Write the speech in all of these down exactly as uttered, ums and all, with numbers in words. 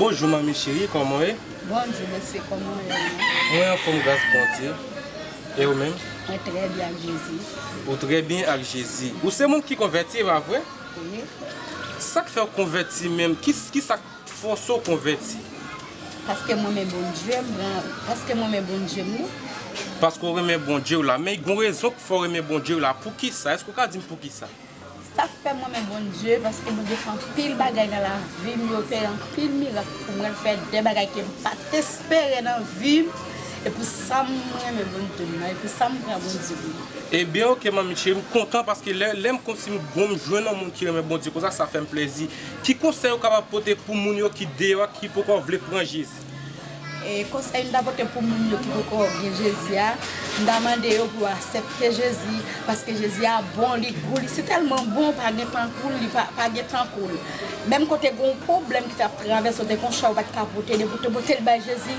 Bonjou manmi cheri, kòman w ye? Bonjou mesye, kòman w ye? Mwen anfòm gras Bondye. E ou menm? Mwen trè byen ak Jezi. Ou trè byen ak Jezi. Ou se moun ki konvèti, e pa vre? Wi. Sa k fè w konvèti menm? Ki, ki sa k fòse w konvèti? Paske mwen renmen Bondye, m pran, paske mwen renmen Bondye m wi. Paske w renmen Bondye w la. Men gen yon rezon k fè w renmen Bondye w la. Poukisa? Èske w ka di m poukisa? Sa k fè m renmen Bondye, paske Bondye fè anpil bagay nan lavi m, li opere anpil mirak pou mwen, l fè de bagay ke m pa t espere nan vi m. E pou sa m renmen Bondye m nan, e pou sa m pran Bondye pou mwen. Ebyen oke manmi cheri, m kontan paske lè, lè m konsi m gon m jwenn yon moun ki renmen Bondye konsa, sa fè m plezi. Ki konsèy ou kapab pote pou moun yo ki deyò, ki poko vle pran Jezi? E konsèy m ta pote pou moun yo ki poko gen Jezi a, m ta mande yo pou yo aksepte Jezi, paske Jezi a bon, li gou, li si tèlman bon, pa gen tankou l, li pa, pa gen tankou l. Menm kote gen yon pwoblèm ki t ap travèse w, te gen yon chay ou pa t ka pote, depi w te pote l bay Jezi,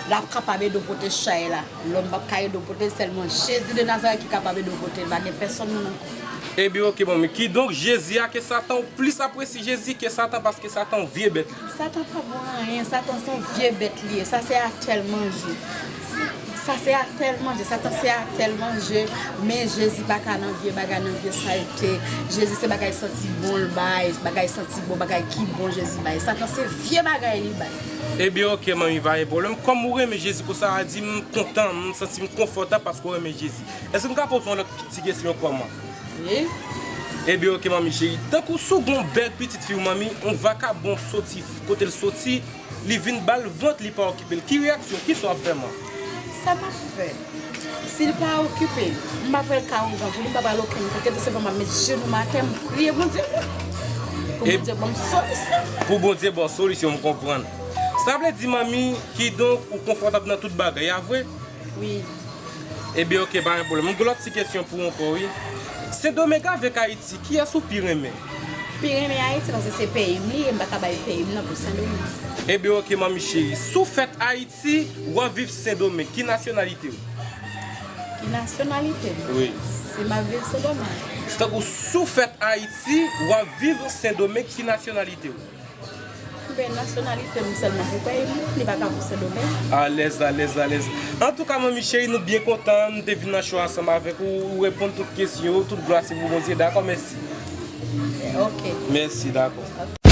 l ap kapab ede w pote chay la. Lòm p ap ka ede w pote l, sèlman Jezi de Nazarèt ki kapab ede w pote l, pa gen pèsonn moun ankò. Ebyen oke manmi, kidonk Jezi a ke Satan, ou plis apresye Jezi ke Satan paske Satan yon vye bèt li. Satan pa vo anyen, Satan se yon vye bèt li ye, sa se atèl manje. Sa se atèl manje, Satan se atèl manje, men Jezi pa ka nan vye bagay, nan vye salte. Jezi se bagay santi bon l bay, bagay santi bon, bagay ki bon Jezi bay. Satan se vye bagay li bay. Ebyen oke manmi, pa gen pwoblèm. Kòm ou renmen Jezi konsa, a di m kontan, m santi m konfòtab paske w renmen Jezi. Èske m ka poze w yon lòt ti kesyon kòman? Wi. Ebyen oke manmi cheri. Tankou si w gen yon bèl pitit fi w manmi, yon vakabon soti kote l soti, li vin ba l vant, li pa okipe l. Ki reyaksyon, kisa w ap fè man? Sa m ap fè? Si l pa okipe m, m pa pral ka yon gran pou li, m pa pral okenn kote, tou senpleman m ap met jenou m atè, m priye Bondye pou pou Bondye ban m solisyon. Pou Bondye ba w solisyon, m konprann. Sa vle di manmi, kidonk ou konfòtab nan tout bagay, a vre? Wi. Ebyen oke, pa gen pwoblèm. M gen lòt ti kesyon pou ou ankò wi. Sendomeng avèk Ayiti, kiyès ou pi renmen? Pi renmen Ayiti paske se peyi m li ye, m pa ka bay peyi m nan pou Sendomeng. Ebyen oke manmi cheri, si w fèt Ayiti, w ap viv Sendomeng, ki nasyonalite w? Ki nasyonalite m? Wi. Si m ap viv Sendomeng. Se tankou si w fèt Ayiti, w ap viv Sendomeng, ki nasyonalite w? Oubyen nasyonalite m sèlman pou peyi m, li pa ka pou Sendomeng. Alèz, alèz, alèz. Antouka manmi cheri, nou byen kontan nou te vin nan show ansanm avèk ou, ou reponn tout kesyon yo, tout glwa se pou Bondye, dakò, mèsi. Ok. Mèsi, dakò.